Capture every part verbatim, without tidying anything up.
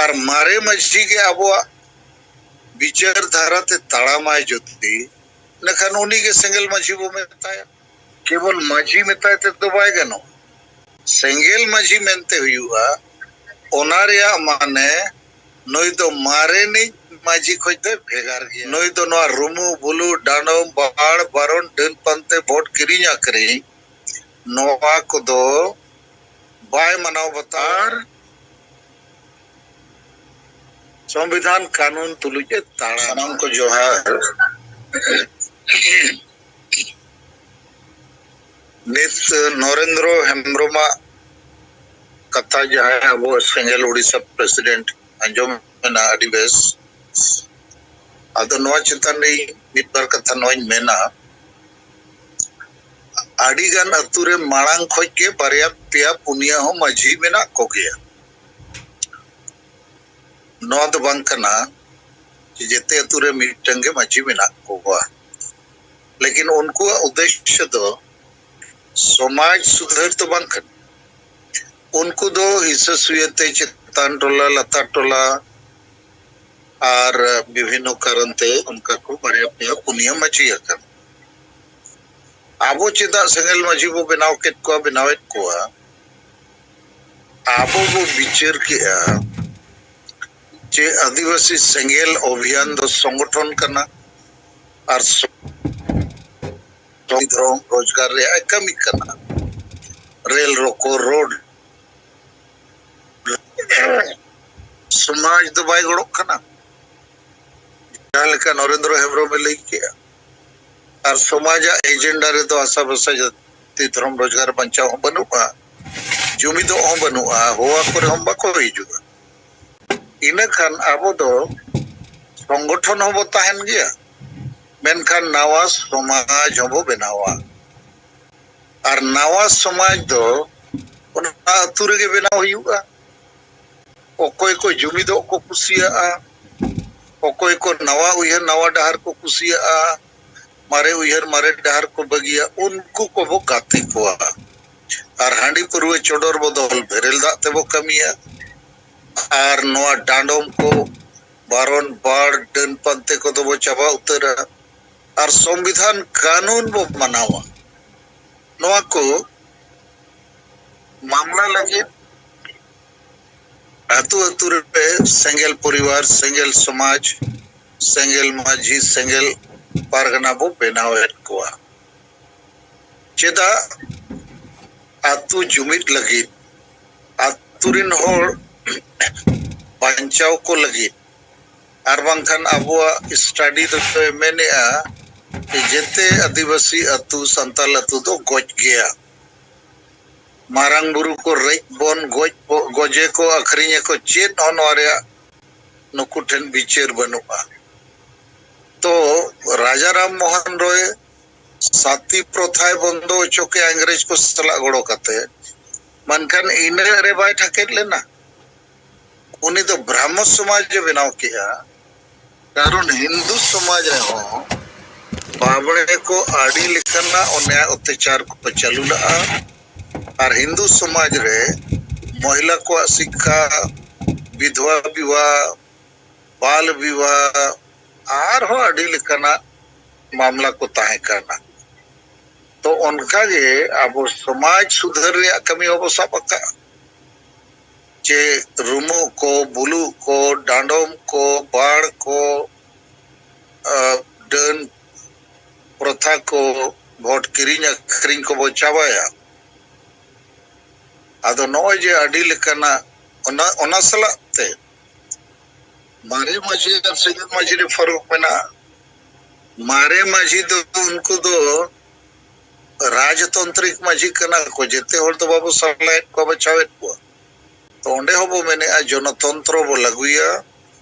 ᱟᱨ ᱢᱟᱨᱮ ᱢᱟᱹᱡᱷᱤ ᱜᱮ ᱟᱵᱚᱣᱟᱜ ᱵᱤᱪᱟᱹᱨ ᱫᱷᱟᱨᱟ ᱛᱮ ᱛᱟᱲᱟᱢᱟᱭ ᱡᱩᱫᱤ, ᱤᱱᱟᱹᱠᱷᱟᱱ ᱩᱱᱤ ᱜᱮ ᱥᱮᱸᱜᱮᱞ ᱢᱟᱹᱡᱷᱤ ᱵᱚ ᱢᱮᱛᱟᱭᱟ᱾ ᱠᱮᱵᱚᱞ ᱢᱟᱹᱡᱷᱤ ᱢᱮᱛᱟᱭ ᱛᱮᱫᱚ ᱵᱟᱭ ᱜᱟᱱᱚᱜᱼᱟ᱾ ᱥᱮᱸᱜᱮᱞ ᱢᱟᱹᱡᱷᱤ ᱢᱮᱱᱛᱮ ᱦᱩᱭᱩᱜᱼᱟ, ᱚᱱᱟ ᱨᱮᱭᱟᱜ ᱢᱟᱱᱮ ᱱᱩᱭ ᱫᱚ ᱢᱟᱨᱮᱱᱤᱡ ᱢᱟᱹᱡᱷᱤ ᱠᱷᱚᱡ ᱫᱚᱭ ᱵᱷᱮᱜᱟᱨ ᱜᱮᱭᱟ᱾ ᱱᱩᱭ ᱫᱚ ᱱᱚᱣᱟ ᱨᱩᱢᱩ ᱵᱩᱞᱩ, ᱰᱟᱸᱰᱚᱢ, ᱵᱟᱲ ᱵᱟᱨᱚᱱ, ᱰᱟᱹᱱ ᱯᱟᱱᱛᱮ, ᱵᱷᱳᱴ ᱠᱤᱨᱤᱧ ᱟᱹᱠᱷᱨᱤᱧ, ᱱᱚᱣᱟ ᱠᱚᱫᱚ ᱵᱟᱭ ᱢᱟᱱᱟᱣ ᱵᱟᱛᱟᱣᱟ᱾ ᱟᱨ ᱥᱚᱝᱵᱤᱫᱷᱟᱱ ᱠᱟᱹᱱᱩᱱ ᱛᱩᱞᱩᱡ ᱮ ᱛᱟᱲᱟᱢᱟ᱾ ᱥᱟᱱᱟᱢ ᱠᱚ ᱡᱚᱦᱟᱨ᱾ ᱱᱤᱛ ᱱᱚᱨᱮᱱᱫᱨᱚ ᱦᱮᱢᱵᱨᱚᱢᱟᱜ ᱠᱟᱛᱷᱟ, ᱡᱟᱦᱟᱸᱭ ᱟᱵᱚ ᱥᱮᱸᱜᱮᱞ ᱳᱰᱤᱥᱟ president, ᱟᱸᱡᱚᱢ ᱢᱮᱱᱟᱜᱼᱟ ᱟᱹᱰᱤ ᱵᱮᱥ᱾ ᱟᱫᱚ ᱱᱚᱣᱟ ᱪᱮᱛᱟᱱ ᱨᱮ ᱢᱤᱫ ᱵᱟᱨ ᱠᱟᱛᱷᱟ ᱱᱚᱣᱟᱧ ᱢᱮᱱᱟ᱾ ᱟᱹᱰᱤ ᱜᱟᱱ ᱟᱹᱛᱩ ᱨᱮ ᱢᱟᱲᱟᱝ ᱠᱷᱚᱡ ᱜᱮ ᱵᱟᱨᱭᱟ ᱯᱮᱭᱟ ᱯᱩᱱᱭᱟᱹ ᱦᱚᱸ ᱢᱟᱹᱡᱷᱤ ᱢᱮᱱᱟᱜ ᱠᱚᱜᱮᱭᱟ᱾ ᱱᱚᱣᱟ ᱫᱚ ᱵᱟᱝ ᱠᱟᱱᱟ ᱡᱮ ᱡᱮᱛᱮ ᱟᱹᱛᱩ ᱨᱮ ᱢᱤᱫᱴᱟᱝ ᱜᱮ ᱢᱟᱹᱡᱷᱤ ᱢᱮᱱᱟᱜ ᱠᱚᱣᱟ, ᱞᱮᱠᱤᱱ ᱩᱱᱠᱩᱣᱟᱜ ᱩᱫᱽᱫᱮᱥᱥᱚ ᱫᱚ ᱥᱚᱢᱟᱡᱽ ᱥᱩᱫᱷᱟᱹᱨ ᱫᱚ ᱵᱟᱝ ᱠᱟᱱᱟ᱾ ᱩᱱᱠᱩ ᱫᱚ ᱦᱤᱥᱟᱹ ᱥᱩᱭᱟᱹ ᱛᱮ ᱪᱮᱛᱟᱱ ᱴᱚᱞᱟ, ᱞᱟᱛᱟᱨ ᱴᱚᱞᱟ ᱟᱨ ᱵᱤᱵᱷᱤᱱᱱᱚ ᱠᱟᱨᱚᱱ ᱛᱮ ᱚᱱᱠᱟ ᱠᱚ ᱵᱟᱨᱭᱟ ᱯᱮᱭᱟ ᱯᱩᱱᱭᱟᱹ ᱢᱟᱹᱡᱷᱤ ᱟᱠᱟᱱᱟ᱾ ᱟᱵᱚ ᱪᱮᱫᱟᱜ ᱥᱮᱸᱜᱮᱞ ᱢᱟᱹᱡᱷᱤ ᱵᱚ ᱵᱮᱱᱟᱣ ᱠᱮᱫ ᱠᱚᱣᱟ, ᱵᱮᱱᱟᱣᱮᱫ ᱠᱚᱣᱟ? ᱟᱵᱚ ᱵᱚ ᱵᱤᱪᱟᱹᱨ ᱠᱮᱜᱼᱟ ᱡᱮ ᱟᱹᱫᱤᱵᱟᱹᱥᱤ ᱥᱮᱸᱜᱮᱞ ᱚᱵᱷᱤᱭᱟᱱ ᱫᱚ ᱥᱚᱝᱜᱚᱴᱷᱚᱱ ᱠᱟᱱᱟ ᱟᱨ ᱥᱚ-, ᱫᱷᱚᱨᱚᱢ ᱨᱳᱡᱽᱜᱟᱨ ᱨᱮᱭᱟᱜ ᱮ ᱠᱟᱹᱢᱤ ᱠᱟᱱᱟ᱾ ᱨᱮᱞ ᱨᱚᱠᱚ, ᱨᱳᱰ, ᱥᱚᱢᱟᱡᱽ ᱫᱚ ᱵᱟᱭ ᱜᱚᱲᱚᱜ ᱠᱟᱱᱟ, ᱡᱟᱦᱟᱸ ᱞᱮᱠᱟ ᱱᱚᱨᱮᱱᱫᱨᱚ ᱦᱮᱢᱵᱨᱚᱢ ᱮ ᱞᱟᱹᱭ ᱠᱮᱜᱼᱟ᱾ ᱟᱨ ᱥᱚᱢᱟᱡᱟᱜ ᱮᱡᱮᱱᱰᱟ ᱨᱮᱫᱚ ᱦᱟᱥᱟ ᱵᱷᱟᱥᱟ ᱡᱟᱹᱛᱤ ᱫᱷᱚᱨᱚᱢ ᱨᱳᱡᱽᱜᱟᱨ ᱵᱟᱧᱪᱟᱣ ᱦᱚᱸ ᱵᱟᱹᱱᱩᱜᱼᱟ, ᱡᱩᱢᱤᱫᱚᱜ ᱦᱚᱸ ᱵᱟᱹᱱᱩᱜᱼᱟ, ᱦᱚᱦᱚ ᱟᱠᱚ ᱨᱮᱦᱚᱸ ᱵᱟᱠᱚ ᱦᱤᱡᱩᱜᱼᱟ᱾ ᱤᱱᱟᱹ ᱠᱷᱟᱱ ᱟᱵᱚ ᱫᱚ ᱥᱚᱝᱜᱚᱴᱷᱚᱱ ᱦᱚᱸᱵᱚ ᱛᱟᱦᱮᱱ ᱜᱮᱭᱟ, ᱢᱮᱱᱠᱷᱟᱱ ᱱᱟᱣᱟ ᱥᱚᱢᱟᱡᱽ ᱦᱚᱸᱵᱚ ᱵᱮᱱᱟᱣᱟ᱾ ᱟᱨ ᱱᱟᱣᱟ ᱥᱚᱢᱟᱡᱽ ᱫᱚ ᱚᱱᱟ ᱟᱹᱛᱩ ᱨᱮᱜᱮ ᱵᱮᱱᱟᱣ ᱦᱩᱭᱩᱜᱼᱟ᱾ ᱚᱠᱚᱭ ᱠᱚ ᱡᱩᱢᱤᱫᱚᱜ ᱠᱚ ᱠᱩᱥᱤᱭᱟᱜᱼᱟ, ᱚᱠᱚᱭ ᱠᱚ ᱱᱟᱣᱟ ᱩᱭᱦᱟᱹᱨ, ᱱᱟᱣᱟ ᱰᱟᱦᱟᱨ ᱠᱚ ᱠᱩᱥᱤᱭᱟᱜᱼᱟ, ᱢᱟᱨᱮ ᱩᱭᱦᱟᱹᱨ, ᱢᱟᱨᱮ ᱰᱟᱦᱟᱨ ᱠᱚ ᱵᱟᱹᱜᱤᱭᱟ, ᱩᱱᱠᱩ ᱠᱚᱵᱚ ᱜᱟᱛᱮ ᱠᱚᱣᱟ᱾ ᱟᱨ ᱦᱟᱺᱰᱤ ᱯᱟᱹᱨᱣᱟᱹ ᱪᱚᱰᱚᱨ ᱵᱚᱫᱚᱞ ᱵᱮᱨᱮᱞ ᱫᱟᱜ ᱛᱮᱵᱚ ᱠᱟᱹᱢᱤᱭᱟ᱾ ᱟᱨ ᱱᱚᱣᱟ ᱰᱟᱸᱰᱚᱢ ᱠᱚ, ᱵᱟᱨᱚᱱ, ᱵᱟᱲ, ᱰᱟᱹᱱ ᱯᱟᱱᱛᱮ ᱠᱚᱫᱚ ᱵᱚ ᱪᱟᱵᱟ ᱩᱛᱟᱹᱨᱟ᱾ ᱟᱨ ᱥᱚᱝᱵᱤᱫᱷᱟᱱ ᱠᱟᱹᱱᱩᱱ ᱵᱚ ᱢᱟᱱᱟᱣᱟ᱾ ᱱᱚᱣᱟ ᱠᱚ ᱢᱟᱢᱞᱟ ᱞᱟᱹᱜᱤᱫ ᱟᱹᱛᱩ ᱟᱹᱛᱩ ᱨᱮ ᱥᱮᱸᱜᱮᱞ ᱯᱚᱨᱤᱵᱟᱨ, ᱥᱮᱸᱜᱮᱞ ᱥᱚᱢᱟᱡᱽ, ᱥᱮᱸᱜᱮᱞ ᱢᱟᱹᱡᱷᱤ, ᱥᱮᱸᱜᱮᱞ ᱯᱟᱨᱜᱟᱱᱟ ᱵᱚ ᱵᱮᱱᱟᱣᱮᱫ ᱠᱚᱣᱟ᱾ ᱪᱮᱫᱟᱜ? ᱟᱹᱛᱩ ᱡᱩᱢᱤᱫ ᱞᱟᱹᱜᱤᱫ, ᱟᱹᱛᱩ ᱨᱤᱱ ᱦᱚᱲ ᱵᱟᱧᱪᱟᱣ ᱠᱚ ᱞᱟᱹᱜᱤᱫ᱾ ᱟᱨ ᱵᱟᱝᱠᱷᱟᱱ ᱟᱵᱚᱣᱟᱜ study ᱫᱚᱭ ᱢᱮᱱᱮᱜᱼᱟ ᱡᱮ ᱡᱮᱛᱮ ᱟᱹᱫᱤᱵᱟᱹᱥᱤ ᱟᱹᱛᱩ, ᱥᱟᱱᱛᱟᱞ ᱟᱹᱛᱩ ᱫᱚ ᱜᱚᱡ ᱜᱮᱭᱟ᱾ ᱢᱟᱨᱟᱝ ᱵᱩᱨᱩ ᱠᱚ ᱨᱮᱡ ᱵᱚᱱ ᱜᱚᱡ, ᱜᱚᱡᱮ ᱠᱚ, ᱟᱹᱠᱷᱨᱤᱧᱮ ᱠᱚ, ᱪᱮᱫ ᱦᱚᱸ ᱱᱚᱣᱟ ᱨᱮᱭᱟᱜ ᱱᱩᱠᱩ ᱴᱷᱮᱱ ᱵᱤᱪᱟᱹᱨ ᱵᱟᱹᱱᱩᱜᱼᱟ᱾ ᱛᱚ ᱨᱟᱡᱟ ᱨᱟᱢ ᱢᱳᱦᱚᱱ ᱨᱚᱭ ᱥᱟᱛᱤ ᱯᱨᱚᱛᱷᱟᱭ ᱵᱚᱱᱫᱚ ᱦᱚᱪᱚ ᱠᱮᱜᱼᱟ ᱤᱝᱨᱮᱡᱽ ᱠᱚ ᱥᱟᱞᱟᱜ ᱜᱚᱲᱚ ᱠᱟᱛᱮ, ᱢᱮᱱᱠᱷᱟᱱ ᱤᱱᱟᱹ ᱨᱮ ᱵᱟᱭ ᱴᱷᱟᱠᱮᱫ ᱞᱮᱱᱟ᱾ ᱩᱱᱤ ᱫᱚ ᱵᱨᱟᱦᱢᱚ ᱥᱚᱢᱟᱡᱽ ᱮ ᱵᱮᱱᱟᱣ ᱠᱮᱜᱼᱟ᱾ ᱠᱟᱨᱚᱱ ᱦᱤᱱᱫᱩ ᱥᱚᱢᱟᱡᱽ ᱨᱮᱦᱚᱸ ᱵᱟᱵᱽᱲᱮ ᱠᱚ ᱟᱹᱰᱤ ᱞᱮᱠᱟᱱᱟᱜ ᱚᱱᱭᱟᱭ ᱚᱛᱛᱟᱪᱟᱨ ᱠᱚ ᱪᱟᱹᱞᱩ ᱞᱟᱜᱼᱟ᱾ ᱟᱨ ᱦᱤᱱᱫᱩ ᱥᱚᱢᱟᱡᱽ ᱨᱮ ᱢᱚᱦᱤᱞᱟ ᱠᱚᱣᱟᱜ ᱥᱤᱠᱠᱷᱟ, ᱵᱤᱫᱷᱣᱟ ᱵᱤᱵᱟᱦ, ᱵᱟᱞ ᱵᱤᱵᱟᱦ, ᱟᱨᱦᱚᱸ ᱟᱹᱰᱤ ᱞᱮᱠᱟᱱᱟᱜ ᱢᱟᱢᱞᱟ ᱠᱚ ᱛᱟᱦᱮᱸ ᱠᱟᱱᱟ᱾ ᱛᱚ ᱚᱱᱠᱟᱜᱮ ᱟᱵᱚ ᱥᱚᱢᱟᱡᱽ ᱥᱩᱫᱷᱟᱹᱨ ᱨᱮᱭᱟᱜ ᱠᱟᱹᱢᱤ ᱦᱚᱸᱵᱚ ᱥᱟᱵ ᱟᱠᱟᱫᱼᱟ᱾ ᱪᱮ ᱨᱩᱢᱩᱜ ᱠᱚ, ᱵᱩᱞᱩᱜ ᱠᱚ, ᱰᱟᱸᱰᱚᱢ ᱠᱚ, ᱵᱟᱲ ᱠᱚ, ᱟᱨ ᱰᱟᱹᱱ ᱯᱨᱚᱛᱷᱟ ᱠᱚ, ᱵᱷᱳᱴ ᱠᱤᱨᱤᱧ ᱟᱹᱠᱷᱨᱤᱧ ᱠᱚᱵᱚ ᱪᱟᱵᱟᱭᱟ᱾ ᱟᱫᱚ ᱱᱚᱜᱼᱚᱭ ᱡᱮ ᱟᱹᱰᱤ ᱞᱮᱠᱟᱱᱟᱜ ᱚᱱᱟ, ᱚᱱᱟ ᱥᱟᱞᱟᱜ ᱛᱮ ᱢᱟᱨᱮ ᱢᱟᱹᱡᱷᱤ ᱟᱨ ᱥᱮᱸᱜᱮᱞ ᱢᱟᱹᱡᱷᱤ ᱨᱮ ᱯᱷᱟᱨᱩᱠ ᱢᱮᱱᱟᱜᱼᱟ᱾ ᱢᱟᱨᱮ ᱢᱟᱹᱡᱷᱤ ᱫᱚ ᱩᱱᱠᱩ ᱫᱚ ᱨᱟᱡᱽᱛᱚᱱᱛᱨᱤᱠ ᱢᱟᱹᱡᱷᱤ ᱠᱟᱱᱟ ᱠᱚ, ᱡᱮᱛᱮ ᱦᱚᱲ ᱫᱚ ᱵᱟᱵᱚ ᱥᱟᱞᱟᱭᱮᱫ ᱠᱚᱣᱟ, ᱵᱟᱪᱷᱟᱣᱮᱫ ᱠᱚᱣᱟ᱾ ᱛᱚ ᱚᱸᱰᱮ ᱦᱚᱸᱵᱚ ᱢᱮᱱᱮᱜᱼᱟ ᱡᱚᱱᱚᱛᱚᱱᱛᱨᱚ ᱵᱚ ᱞᱟᱹᱜᱩᱭᱟ,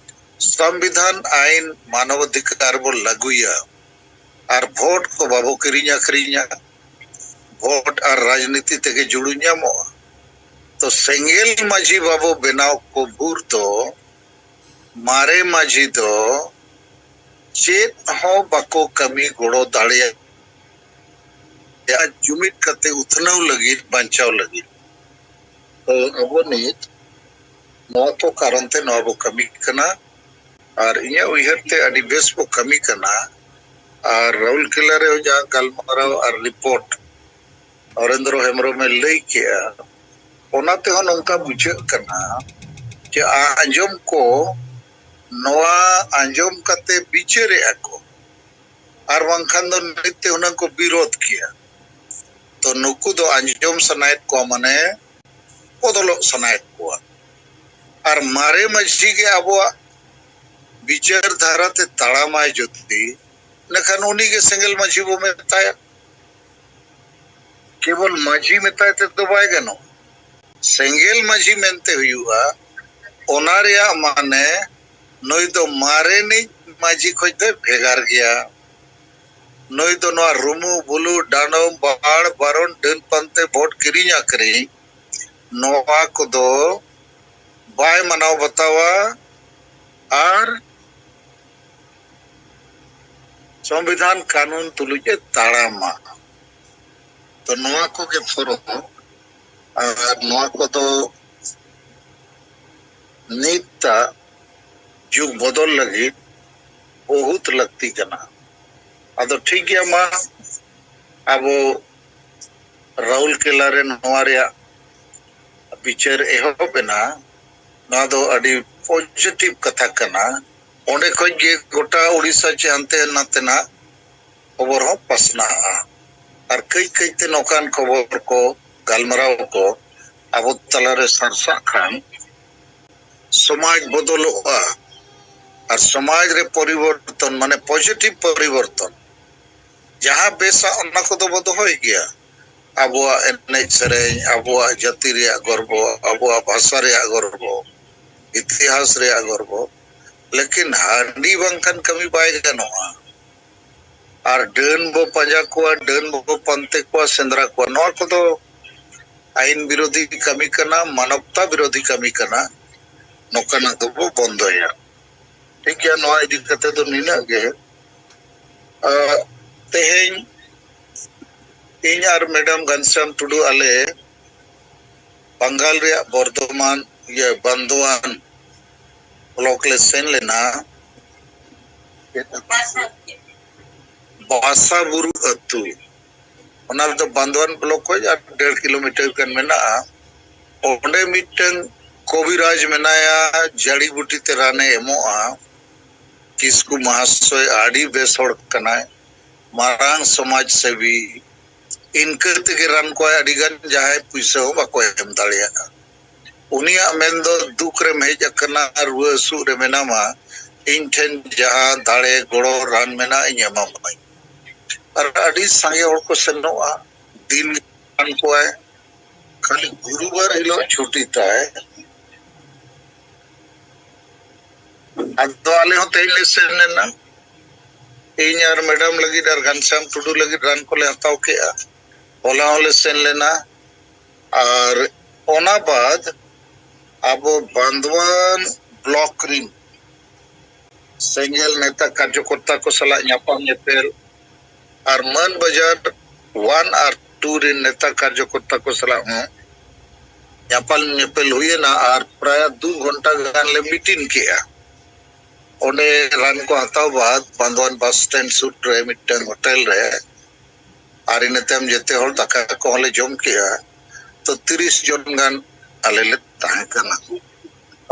ᱥᱚᱝᱵᱤᱫᱷᱟᱱ ᱟᱭᱤᱱ ᱢᱟᱱᱚᱵ ᱚᱫᱷᱤᱠᱟᱨ ᱵᱚ ᱞᱟᱹᱜᱩᱭᱟ, ᱟᱨ ᱵᱷᱳᱴ ᱠᱚ ᱵᱟᱵᱚ ᱠᱤᱨᱤᱧ ᱟᱹᱠᱷᱨᱤᱧᱟ᱾ ᱵᱷᱳᱴ ᱟᱨ ᱨᱟᱡᱽᱱᱤᱛᱤ ᱛᱮᱜᱮ ᱡᱩᱲᱩ ᱧᱟᱢᱚᱜᱼᱟ᱾ ᱛᱚ ᱥᱮᱸᱜᱮᱞ ᱢᱟᱹᱡᱷᱤ ᱵᱟᱵᱚ ᱵᱮᱱᱟᱣ ᱠᱚ ᱵᱷᱳᱨ ᱫᱚ ᱢᱟᱨᱮ ᱢᱟᱹᱡᱷᱤ ᱫᱚ ᱪᱮᱫ ᱦᱚᱸ ᱵᱟᱠᱚ ᱠᱟᱹᱢᱤ ᱜᱚᱲᱚ ᱫᱟᱲᱮᱭᱟᱜᱼᱟ ᱡᱩᱢᱤᱫ ᱠᱟᱛᱮ ᱩᱛᱱᱟᱹᱣ ᱞᱟᱹᱜᱤᱫ, ᱵᱟᱧᱪᱟᱣ ᱞᱟᱹᱜᱤᱫ᱾ ᱛᱚ ᱟᱵᱚ ᱱᱤᱛ ᱱᱚᱣᱟ ᱠᱚ ᱠᱟᱨᱚᱱ ᱛᱮ ᱱᱚᱣᱟ ᱵᱚ ᱠᱟᱹᱢᱤ ᱠᱟᱱᱟ᱾ ᱟᱨ ᱤᱧᱟᱹᱜ ᱩᱭᱦᱟᱹᱨ ᱛᱮ ᱟᱹᱰᱤ ᱵᱮᱥ ᱵᱚ ᱠᱟᱹᱢᱤ ᱠᱟᱱᱟ᱾ ᱟᱨ ᱨᱟᱩᱞᱠᱮᱞᱟ ᱨᱮ ᱡᱟᱦᱟᱸ ᱜᱟᱞᱢᱟᱨᱟᱣ ᱟᱨ ᱨᱤᱯᱳᱨᱴ ᱱᱚᱨᱮᱱᱫᱨᱚ ᱦᱮᱢᱵᱨᱚᱢᱮ ᱞᱟᱹᱭ ᱠᱮᱜᱼᱟ, ᱚᱱᱟ ᱛᱮᱦᱚᱸ ᱱᱚᱝᱠᱟ ᱵᱩᱡᱷᱟᱹᱜ ᱠᱟᱱᱟ ᱡᱮ ᱟᱸᱡᱚᱢ ᱠᱚ ᱱᱚᱣᱟ ᱟᱸᱡᱚᱢ ᱠᱟᱛᱮ ᱵᱤᱪᱟᱹᱨᱮᱜᱼᱟ ᱠᱚ, ᱟᱨ ᱵᱟᱝᱠᱷᱟᱱ ᱫᱚ ᱱᱤᱛ ᱛᱮ ᱦᱩᱱᱟᱹᱝ ᱠᱚ ᱵᱤᱨᱳᱫᱷ ᱠᱮᱭᱟ᱾ ᱛᱚ ᱱᱩᱠᱩ ᱫᱚ ᱟᱸᱡᱚᱢ ᱥᱟᱱᱟᱭᱮᱫ ᱠᱚᱣᱟ, ᱢᱟᱱᱮ ᱵᱚᱫᱚᱞᱚᱜ ᱥᱟᱱᱟᱭᱮᱫ ᱠᱚᱣᱟ᱾ ᱟᱨ ᱢᱟᱨᱮ ᱢᱟᱹᱡᱷᱤ ᱜᱮ ᱟᱵᱚᱣᱟᱜ ᱵᱤᱪᱟᱹᱨ ᱫᱷᱟᱨᱟ ᱛᱮ ᱛᱟᱲᱟᱢᱟᱭ ᱡᱩᱫᱤ, ᱤᱱᱟᱹᱠᱷᱟᱱ ᱩᱱᱤ ᱜᱮ ᱥᱮᱸᱜᱮᱞ ᱢᱟᱹᱡᱷᱤ ᱵᱚ ᱢᱮᱛᱟᱭᱟ᱾ ᱠᱮᱵᱚᱞ ᱢᱟᱹᱡᱷᱤ ᱢᱮᱛᱟᱭ ᱛᱮᱫᱚ ᱵᱟᱭ ᱜᱟᱱᱚᱜᱼᱟ᱾ ᱥᱮᱸᱜᱮᱞ ᱢᱟᱹᱡᱷᱤ ᱢᱮᱱᱛᱮ ᱦᱩᱭᱩᱜᱼᱟ, ᱚᱱᱟ ᱨᱮᱭᱟᱜ ᱢᱟᱱᱮ ᱱᱩᱭ ᱫᱚ ᱢᱟᱨᱮᱱᱤᱡ ᱢᱟᱹᱡᱷᱤ ᱠᱷᱚᱡ ᱫᱚᱭ ᱵᱷᱮᱜᱟᱨ ᱜᱮᱭᱟ᱾ ᱱᱩᱭ ᱫᱚ ᱱᱚᱣᱟ ᱨᱩᱢᱩ ᱵᱩᱞᱩ, ᱰᱟᱸᱰᱚᱢ, ᱵᱟᱲ ᱵᱟᱨᱚᱱ, ᱰᱟᱹᱱ ᱯᱟᱱᱛᱮ, ᱵᱷᱳᱴ ᱠᱤᱨᱤᱧ ᱟᱹᱠᱷᱨᱤᱧ, ᱱᱚᱣᱟ ᱠᱚᱫᱚ ᱵᱟᱭ ᱢᱟᱱᱟᱣ ᱵᱟᱛᱟᱣᱟ ᱟᱨ ᱥᱚᱝᱵᱤᱫᱷᱟᱱ ᱠᱟᱹᱱᱩᱱ ᱛᱩᱞᱩᱡ ᱮ ᱛᱟᱲᱟᱢᱟ᱾ ᱛᱚ ᱱᱚᱣᱟ ᱠᱚᱜᱮ ᱯᱷᱚᱨᱚᱠ, ᱟᱨ ᱱᱚᱣᱟ ᱠᱚᱫᱚ ᱱᱤᱛᱟᱜ ᱡᱩᱜᱽ ᱵᱚᱫᱚᱞ ᱞᱟᱹᱜᱤᱫ ᱵᱚᱦᱩᱛ ᱞᱟᱹᱠᱛᱤ ᱠᱟᱱᱟ᱾ ᱟᱫᱚ ᱴᱷᱤᱠ ᱜᱮᱭᱟ, ᱢᱟ ᱟᱵᱚ ᱨᱟᱩᱞᱠᱮᱞᱟ ᱨᱮ ᱱᱚᱣᱟ ᱨᱮᱭᱟᱜ ᱵᱤᱪᱟᱹᱨ ᱮᱦᱚᱵ ᱮᱱᱟ, ᱱᱚᱣᱟ ᱫᱚ ᱟᱹᱰᱤ ᱯᱚᱡᱤᱴᱤᱵᱷ ᱠᱟᱛᱷᱟ ᱠᱟᱱᱟ᱾ ᱚᱸᱰᱮ ᱠᱷᱚᱡ ᱜᱮ ᱜᱚᱴᱟ ᱩᱲᱤᱥᱥᱟ ᱪᱮ ᱦᱟᱱᱛᱮ ᱱᱟᱛᱮᱱᱟᱜ ᱠᱷᱚᱵᱚᱨ ᱦᱚᱸ ᱯᱟᱥᱱᱟᱜᱼᱟ᱾ ᱟᱨ ᱠᱟᱹᱡ ᱠᱟᱹᱡ ᱛᱮ ᱱᱚᱝᱠᱟᱱ ᱠᱷᱚᱵᱚᱨ ᱠᱚ, ᱜᱟᱞᱢᱟᱨᱟᱣ ᱠᱚ ᱟᱵᱚ ᱛᱟᱞᱟᱨᱮ ᱥᱟᱨᱥᱟᱜ ᱠᱷᱟᱱ ᱥᱚᱢᱟᱡᱽ ᱵᱚᱫᱚᱞᱚᱜᱼᱟ᱾ ᱟᱨ ᱥᱚᱢᱟᱡᱽ ᱨᱮ ᱯᱚᱨᱤᱵᱚᱨᱛᱚᱱ, ᱢᱟᱱᱮ ᱯᱚᱡᱤᱴᱤᱵᱷ ᱯᱚᱨᱤᱵᱚᱨᱛᱚᱱ, ᱡᱟᱦᱟᱸ ᱵᱮᱥᱟ ᱚᱱᱟ ᱠᱚᱫᱚ ᱵᱚ ᱫᱚᱦᱚᱭ ᱜᱮᱭᱟ᱾ ᱟᱵᱚᱣᱟᱜ ᱮᱱᱮᱡ ᱥᱮᱨᱮᱧ, ᱟᱵᱚᱣᱟᱜ ᱡᱟᱹᱛᱤ ᱨᱮᱭᱟᱜ ᱜᱚᱨᱵᱚ, ᱟᱵᱚᱣᱟᱜ ᱵᱷᱟᱥᱟ ᱨᱮᱭᱟᱜ ᱜᱚᱨᱵᱚ, ᱤᱛᱤᱦᱟᱥ ᱨᱮᱭᱟᱜ ᱜᱚᱨᱵᱚ᱾ ᱞᱮᱠᱤᱱ ᱦᱟᱺᱰᱤ ᱵᱟᱝᱠᱷᱟᱱ ᱠᱟᱹᱢᱤ ᱵᱟᱭ ᱜᱟᱱᱚᱜᱼᱟ᱾ ᱟᱨ ᱰᱟᱹᱱ ᱵᱚ ᱯᱟᱸᱡᱟ ᱠᱚᱣᱟ, ᱰᱟᱹᱱ ᱵᱚ ᱯᱟᱱᱛᱮ ᱠᱚᱣᱟ, ᱥᱮᱸᱫᱽᱨᱟ ᱠᱚᱣᱟ, ᱱᱚᱣᱟ ᱠᱚᱫᱚ ᱟᱭᱤᱱ ᱵᱤᱨᱳᱫᱷᱤ ᱠᱟᱹᱢᱤ ᱠᱟᱱᱟ, ᱢᱟᱱᱚᱵᱛᱟ ᱵᱤᱨᱳᱫᱷᱤ ᱠᱟᱹᱢᱤ ᱠᱟᱱᱟ᱾ ᱱᱚᱝᱠᱟᱱᱟᱜ ᱫᱚᱵᱚ ᱵᱚᱱᱫᱚᱭᱟ᱾ ᱴᱷᱤᱠ ᱜᱮᱭᱟ, ᱱᱚᱣᱟ ᱤᱫᱤ ᱠᱟᱛᱮ ᱫᱚ ᱱᱤᱱᱟᱹᱜ ᱜᱮ᱾ ᱟᱨ ᱛᱮᱦᱮᱧ ᱤᱧ ᱟᱨ ᱢᱮᱰᱟᱢ ᱜᱷᱟᱱᱥᱤᱨᱟᱢ ᱴᱩᱰᱩ ᱟᱞᱮ ᱵᱟᱝᱜᱟᱞ ᱨᱮᱭᱟᱜ ᱵᱚᱨᱫᱷᱚᱢᱟᱱ ᱤᱭᱟᱹ ᱵᱟᱱᱫᱳᱣᱟᱱ ᱵᱞᱚᱠ ᱞᱮ ᱥᱮᱱ ᱞᱮᱱᱟ᱾ ᱵᱟᱥᱟ ᱵᱩᱨᱩ ᱟᱹᱛᱩ, ᱚᱱᱟ ᱨᱮᱫᱚ ᱵᱟᱱᱫᱳᱣᱟᱱ ᱵᱞᱚᱠ ᱠᱷᱚᱱ ᱟᱨ ᱰᱮᱲ ᱠᱤᱞᱳᱢᱤᱴᱟᱨ ᱜᱟᱱ ᱢᱮᱱᱟᱜᱼᱟ᱾ ᱚᱸᱰᱮ ᱢᱤᱫᱴᱟᱝ ᱠᱚᱵᱤᱨᱟᱡᱽ ᱢᱮᱱᱟᱭᱟ, ᱡᱟᱲᱤ ᱵᱩᱴᱤ ᱛᱮ ᱨᱟᱱᱮ ᱮᱢᱚᱜᱼᱟ᱾ ᱠᱤᱥᱠᱩ ᱢᱟᱦᱟᱥᱚᱭ ᱟᱹᱰᱤ ᱵᱮᱥ ᱦᱚᱲ ᱠᱟᱱᱟᱭ, ᱢᱟᱨᱟᱝ ᱥᱚᱢᱟᱡᱽ ᱥᱮᱵᱤ᱾ ᱤᱱᱠᱟᱹ ᱛᱮᱜᱮ ᱨᱟᱱ ᱠᱚᱣᱟᱭ ᱟᱹᱰᱤ ᱜᱟᱱ, ᱡᱟᱦᱟᱸᱭ ᱯᱩᱭᱥᱟᱹ ᱦᱚᱸ ᱵᱟᱠᱚ ᱮᱢ ᱫᱟᱲᱮᱭᱟᱜᱼᱟ᱾ ᱩᱱᱤᱭᱟᱜ ᱢᱮᱱ ᱫᱚ, ᱫᱩᱠ ᱨᱮᱢ ᱦᱮᱡ ᱟᱠᱟᱱᱟ, ᱨᱩᱣᱟᱹ ᱦᱟᱹᱥᱩᱜ ᱨᱮ ᱢᱮᱱᱟᱢᱟ, ᱤᱧ ᱴᱷᱮᱱ ᱡᱟᱦᱟᱸ ᱫᱟᱲᱮ ᱜᱚᱲᱚ ᱨᱟᱱ ᱢᱮᱱᱟᱜᱼᱟ, ᱤᱧ ᱮᱢᱟᱢᱟᱹᱧ᱾ ᱟᱨ ᱟᱹᱰᱤ ᱥᱟᱸᱜᱮ ᱦᱚᱲ ᱠᱚ ᱥᱮᱱᱚᱜᱼᱟ, ᱫᱤᱱ ᱜᱮ ᱨᱟᱱ ᱠᱚᱣᱟᱭ, ᱠᱷᱟᱹᱞᱤ ᱜᱩᱨᱩᱵᱟᱨ ᱦᱤᱞᱳᱜ ᱪᱷᱩᱴᱤ ᱛᱟᱭ᱾ ᱟᱫᱚ ᱟᱞᱮ ᱦᱚᱸ ᱛᱮᱦᱮᱧ ᱞᱮ ᱥᱮᱱ ᱞᱮᱱᱟ, ᱤᱧ ᱟᱨ ᱢᱮᱰᱟᱢ ᱞᱟᱹᱜᱤᱫ ᱟᱨ ᱜᱷᱟᱱᱥᱭᱟᱢ ᱴᱩᱰᱩ ᱞᱟᱹᱜᱤᱫ ᱨᱟᱱ ᱠᱚᱞᱮ ᱦᱟᱛᱟᱣ ᱠᱮᱜᱼᱟ᱾ ᱦᱚᱞᱟ ᱦᱚᱸᱞᱮ ᱥᱮᱱ ᱞᱮᱱᱟ᱾ ᱟᱨ ᱚᱱᱟ ᱵᱟᱫ ᱟᱵᱚ ᱵᱟᱱᱫᱣᱟᱱ ᱵᱞᱚᱠ ᱨᱤᱱ ᱥᱮᱸᱜᱮᱞ ᱱᱮᱛᱟ ᱠᱟᱨᱡᱚᱠᱚᱨᱛᱟ ᱠᱚ ᱥᱟᱞᱟᱜ ᱧᱟᱯᱟᱢ ᱧᱮᱯᱮᱞ ᱟᱨ ᱢᱟᱱ ᱵᱟᱡᱟᱨ ᱳᱣᱟᱱ ᱟᱨ ᱴᱩ ᱨᱮᱱ ᱱᱮᱛᱟ ᱠᱟᱨᱡᱚᱠᱚᱨᱛᱟ ᱠᱚ ᱥᱟᱞᱟᱜ ᱦᱚᱸ ᱧᱟᱯᱟᱢ ᱧᱮᱯᱮᱞ ᱦᱩᱭᱮᱱᱟ ᱟᱨ ᱯᱨᱟᱭ ᱫᱩ ᱜᱷᱚᱱᱴᱟ ᱜᱟᱱ ᱞᱮ ᱢᱤᱴᱤᱝ ᱠᱮᱜᱼᱟ᱾ ᱚᱸᱰᱮ ᱨᱟᱱ ᱠᱚ ᱦᱟᱛᱟᱣ ᱵᱟᱫ ᱵᱟᱱᱫᱣᱟᱱ ᱵᱟᱥ ᱥᱴᱮᱱᱰ ᱥᱩᱨ ᱨᱮ ᱢᱤᱫᱴᱟᱝ ᱦᱳᱴᱮᱞ ᱨᱮ, ᱟᱨ ᱤᱱᱟᱹ ᱛᱟᱭᱚᱢ ᱡᱮᱛᱮ ᱦᱚᱲ ᱫᱟᱠᱟ ᱠᱚᱦᱚᱸ ᱞᱮ ᱡᱚᱢ ᱠᱮᱜᱼᱟ᱾ ᱛᱚ ᱛᱤᱨᱤᱥ ᱡᱚᱱ ᱜᱟᱱ ᱟᱞᱮ ᱞᱮ ᱛᱟᱦᱮᱸ ᱠᱟᱱᱟ᱾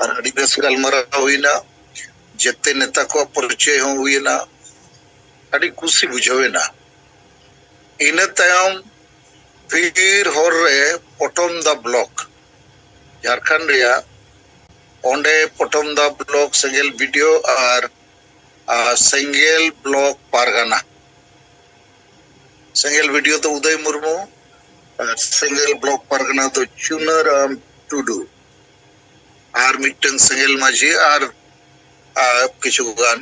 ᱟᱨ ᱟᱹᱰᱤ ᱵᱮᱥ ᱜᱟᱞᱢᱟᱨᱟᱣ ᱦᱩᱭᱱᱟ, ᱡᱮᱛᱮ ᱱᱮᱛᱟ ᱠᱚᱣᱟᱜ ᱯᱚᱨᱤᱪᱚᱭ ᱦᱚᱸ ᱦᱩᱭᱮᱱᱟ, ᱟᱹᱰᱤ ᱠᱩᱥᱤ ᱵᱩᱡᱷᱟᱹᱣ ᱮᱱᱟ᱾ ᱤᱱᱟᱹ ᱛᱟᱭᱚᱢ ᱯᱷᱤᱨ ᱦᱚᱨ ᱨᱮ ᱯᱚᱴᱚᱢᱫᱟ ᱵᱞᱚᱠ, ᱡᱷᱟᱲᱠᱷᱚᱸᱰ ᱨᱮᱭᱟᱜ, ᱚᱸᱰᱮ ᱯᱚᱴᱚᱢᱫᱟ ᱵᱞᱚᱠ ᱥᱮᱸᱜᱮᱞ ᱵᱤᱰᱤᱳ ᱟᱨ, ᱟᱨ ᱥᱮᱸᱜᱮᱞ ᱵᱞᱚᱠ ᱯᱟᱨᱜᱟᱱᱟ᱾ ᱥᱮᱸᱜᱮᱞ ᱵᱤᱰᱤᱳ ᱫᱚ ᱩᱫᱚᱭ ᱢᱩᱨᱢᱩ, ᱟᱨ ᱥᱮᱸᱜᱮᱞ ᱵᱞᱚᱠ ᱯᱟᱨᱜᱟᱱᱟ ᱫᱚ ᱪᱩᱱᱟᱹᱨᱟᱢ ᱴᱩᱰᱩ᱾ ᱟᱨ ᱢᱤᱫᱴᱟᱝ ᱥᱮᱸᱜᱮᱞ ᱢᱟᱹᱡᱷᱤ ᱟᱨ, ᱟᱨ ᱠᱤᱪᱷᱩ ᱜᱟᱱ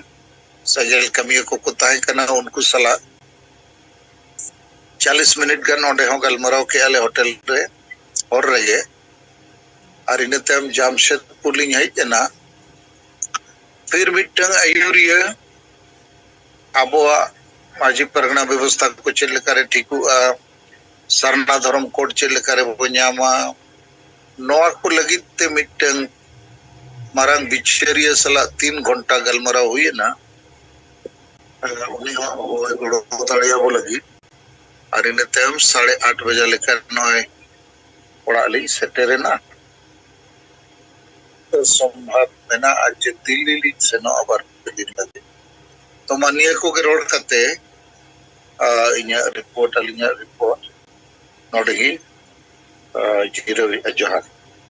ᱥᱮᱸᱜᱮᱞ ᱠᱟᱹᱢᱤᱭᱟᱹ ᱠᱚᱠᱚ ᱛᱟᱦᱮᱸ ᱠᱟᱱᱟ᱾ ᱩᱱᱠᱩ ᱥᱟᱞᱟᱜ ᱪᱟᱞᱤᱥ ᱢᱤᱱᱤᱴ ᱜᱟᱱ ᱚᱸᱰᱮ ᱦᱚᱸ ᱜᱟᱞᱢᱟᱨᱟᱣ ᱠᱮᱜᱼᱟ ᱞᱮ ᱦᱳᱴᱮᱞ ᱨᱮ, ᱦᱚᱨ ᱨᱮᱜᱮ᱾ ᱟᱨ ᱤᱱᱟᱹ ᱛᱟᱭᱚᱢ ᱡᱟᱢᱥᱮᱫᱽᱯᱩᱨ ᱞᱤᱧ ᱦᱮᱡ ᱮᱱᱟ᱾ ᱯᱷᱤᱨ ᱢᱤᱫᱴᱟᱝ ᱟᱹᱭᱩᱨᱤᱭᱟᱹ ᱟᱵᱚᱣᱟᱜ ᱢᱟᱹᱡᱷᱤ ᱯᱟᱨᱜᱟᱱᱟ ᱵᱮᱵᱚᱥᱛᱷᱟ ᱠᱚ ᱪᱮᱫ ᱞᱮᱠᱟᱨᱮ ᱴᱷᱤᱠᱚᱜᱼᱟ, ᱥᱟᱨᱱᱟ ᱫᱷᱚᱨᱚᱢ ᱠᱳᱰ ᱪᱮᱫ ᱞᱮᱠᱟᱨᱮ ᱵᱚ ᱧᱟᱢᱟ, ᱱᱚᱣᱟ ᱠᱚ ᱞᱟᱹᱜᱤᱫ ᱛᱮ ᱢᱤᱫᱴᱟᱝ ᱢᱟᱨᱟᱝ ᱵᱤᱪᱟᱹᱨᱤᱭᱟᱹ ᱥᱟᱞᱟᱜ ᱛᱤᱱ ᱜᱷᱚᱱᱴᱟ ᱜᱟᱞᱢᱟᱨᱟᱣ ᱦᱩᱭ ᱮᱱᱟ᱾ ᱩᱱᱤ ᱦᱚᱸ ᱜᱚᱲᱚ ᱫᱟᱲᱮᱭᱟᱵᱚ ᱞᱟᱹᱜᱤᱫ᱾ ᱟᱨ ᱤᱱᱟᱹ ᱛᱟᱭᱚᱢ ᱥᱟᱲᱮ ᱟᱴ ᱵᱟᱡᱟ ᱞᱮᱠᱟ ᱱᱚᱜᱼᱚᱭ ᱚᱲᱟᱜ ᱞᱤᱧ ᱥᱮᱴᱮᱨᱮᱱᱟ᱾ ᱥᱚᱢᱵᱷᱟᱵ ᱢᱮᱱᱟᱜᱼᱟ ᱡᱮ ᱫᱤᱞᱞᱤ ᱞᱤᱧ ᱥᱮᱱᱚᱜᱼᱟ ᱵᱟᱨ ᱯᱮ ᱫᱤᱱ ᱞᱟᱹᱜᱤᱫ᱾ ᱛᱚ ᱢᱟ ᱱᱤᱭᱟᱹ ᱠᱚᱜᱮ ᱨᱚᱲ ᱠᱟᱛᱮ, ᱟ, ᱤᱧᱟᱹᱜ ᱨᱤᱯᱳᱨᱴ, ᱟᱹᱞᱤᱧᱟᱜ ᱨᱤᱯᱳᱨᱴ ᱱᱚᱰᱮ ᱜᱮ, ᱟ, ᱡᱤᱨᱟᱹᱣᱮᱫᱼᱟ᱾ ᱡᱚᱦᱟᱨ᱾